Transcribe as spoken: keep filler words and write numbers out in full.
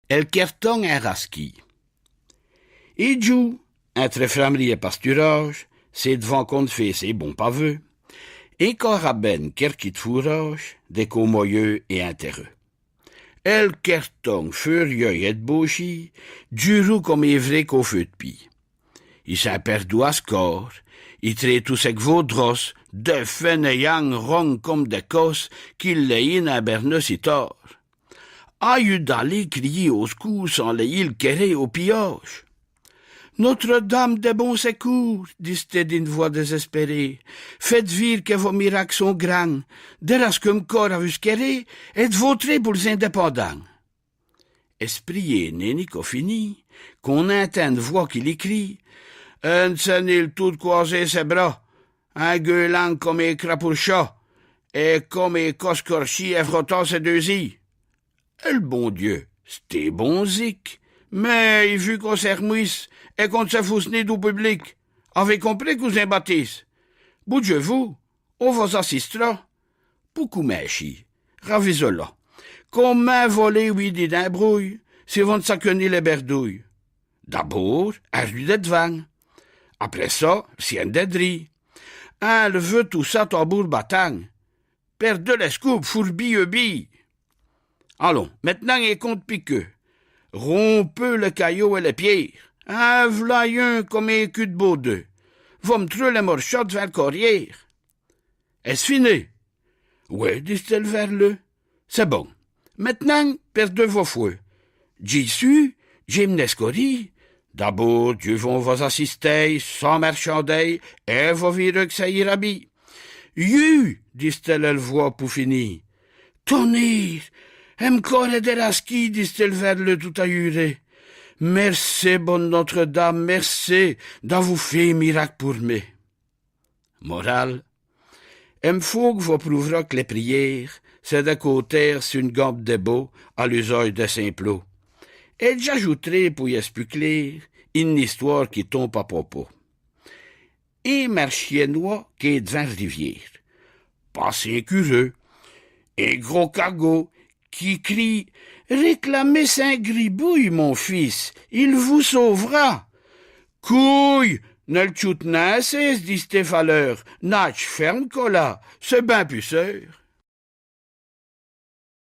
El kertong in rasquis. I djoue, intré Framerie et Pasturâge, sé d'vant qu'in fait ses bons paveux, in corabène kerquis d'fourâge, des cos moyeux et intéreux. El kertong, furieux et d'bauchis, djurou comme é vrai cos feu d'pis. I s'in perdou à s'corps, i traîtou sès gros drosses, des fainéants ronds comme des cosses, qu'i l'ayèt in berneux si tard. Ayus d'aler crier au s'cours sans l'ayè l'quérir au pillâge. Notre-Dame des Bons Secours, dist-i d'eune voix désespérée, faites vir que vos miracles sont grands, dèrasquez m'cor à vos quérir, et d'vôtré pour les indépendants. Ès prière n'étot nin fini, qu'in intind eune voix qui li crie : Ène sène il tout d'croiser ses bras, in gueulant comme in crapaud d'chat, et comme in coscorchi in frottant ses deux-îs. El bon Dieu, ch'étot bon zique, mais i fut qu'in s'ermouisse et qu'in s'fousse nin du public. Avez comprés, cousin Batisse ? Bougez-vous, in vos assist'ra. Pou comincher, ravez-vous là. Commint vos-alez ouï dins l'imbrouille, si vos n'sachez nin les berdouilles ? D'abord, in rue d'devant. Après cha, l'siène d'drî. In l'veut tout cha tambour battant. Perdez les scoupes, fourbi, eubi. Allons, maintenant in compte pi qu'eux. Rompez les caillots et les pierres. In v'là un comme in cul d'baudet. Vos m'trez les morchaux d'vant l'carrière. Est-ce fini ? Oui, dist-i l'verleux. Ch'est bon. Maintenant, perdez vos fouets. J'y sus, j'm'in scorri. D'abord, Dieu vont vos assister, sans marchander, et vos virez qu'cha ira bin. Iu, dist-i l'voix pou finir. Tonnerre, em cor est dérasquis, dist-i l'verleux tout ayuré. Merci, bonne Notre-Dame, merci d'avou fait miraque pour mi. Morale. Em fauque vos prouveront que les prières, ch'est d'coter su eune gambe d'bos à l'usage des simplots. Et j'ajouteré, pou y ête pus clair, eune histoire qui tombe à propos. Un marchiennois qu'est d'vant l'rivière. Passe un cureux, un gros cagot, qui crie : Réclamez Saint Gribouille, mon fils, il vous sauvera. Couille, n'el tchoute nin assez, dist-i l'faleur, natche ferme, colas, ch'est bin pus sûr.